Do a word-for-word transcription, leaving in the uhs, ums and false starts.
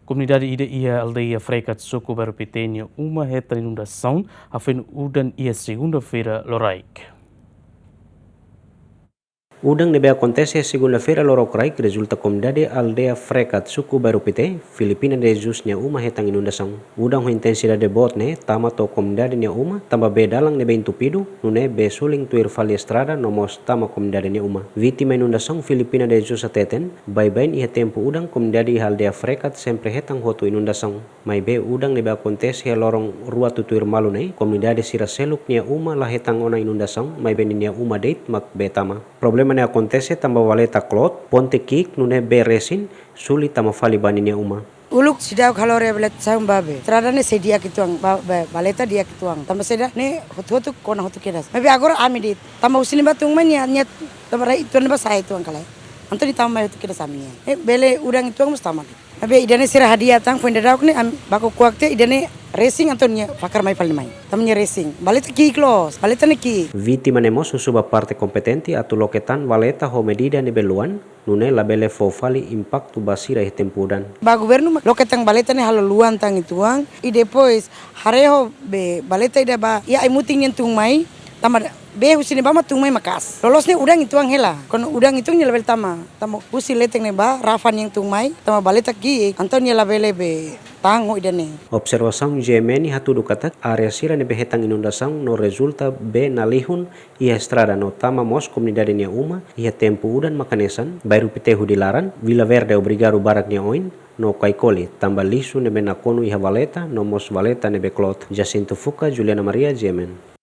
Komunidade ida iha aldeia Frekat, suku Bairru Pité nia uma hetan inundasaun hafoin udan iha segunda-feira loraik. Udan ne'ebé akontese segunda-feira loraik rezulta komunidade aldeia Frekat, suku Bairru Pité, Filipina de Jesus nia uma hetan inundasaun. Udan ho intensidade boot ne'e tama to'o komunidade nia uma, tanba bee dalan ne'ebé entupidu, nune'e bee sulin tuir fali estrada no mós tama komunidade nia uma. Vítima inundasaun Filipina de Jesus hateten, baibain iha tempu udan komunidade iha aldeia Frekat sempre hetan hotu inundasaun. Maibé udan ne'ebé akontese iha loron rua tutuir malu ne'e, komunidade sira seluk nia uma la hetan ona inundasaun, maibé ninia uma de'it mak bee tama. Problema ne'e akontese tanba valeta kloot, ponte ki'ik nune'e bee resin suli tama fali ba ninia uma. Uluk seidauk halo reabilitasaun ba bee. Estrada ne'e sei di'ak uitoan, ba, ba, valeta di'ak uitoan. Tanba saida ne'e hotu-hotu kona hotu kedas. Maibé agora ami de'it, tanba husi ne'ebá tun mai nia, nia tanba rai uitoan ne'ebá sa'e uitoan ka lae. Entaun nia tama mai hotu kedas ami-nian. Eh, bele udan uitoan mós tama de'it. Maibé ida-ne'e sira hadi'a tan foin daudauk ne'e, ami baku kuak tiha ida-ne'e resin entaun nia fakar mai fali mai. Tanba nia resin. Valeta ki'ik loos, valeta ne'e ki'ik. Vítima ne'e mós husu ba parte kompetente atu loke tan valeta ho medida ne'ebé luan, nune'e labele fó fali impaktu ba sira iha tempu udan. Ba governu mak loke tan valeta ne'e halo luan tan uitoan, i depois haree ho bee valeta ida ba iha ai-mutin nian tun mai, tanba bee husi ne'ebá mak tun mai maka'as. Loloos ne'e udan uitoan hela, kuandu udan uitoan nia labele tama, tanba husi leten ne'ebá rafa nian tun mai, tanba valeta ki'ik, entaun nia labele bee tahan ho ida-ne'e. Observasaun G M N hatudu katak, área sira ne'ebé hetan inundasaun no rezulta bee nalihun iha estrada no tama mós komunidade nia uma iha tempu udan mak hanesan, Bairru Pité hudi laran, Vila Verde obrigadu barak nia oin, no Caicoli, tanba lixu ne'ebé nakonu iha valeta, no mós valeta ne'ebé kloot. Jacinto Fuca, Juliana Maria, G M N.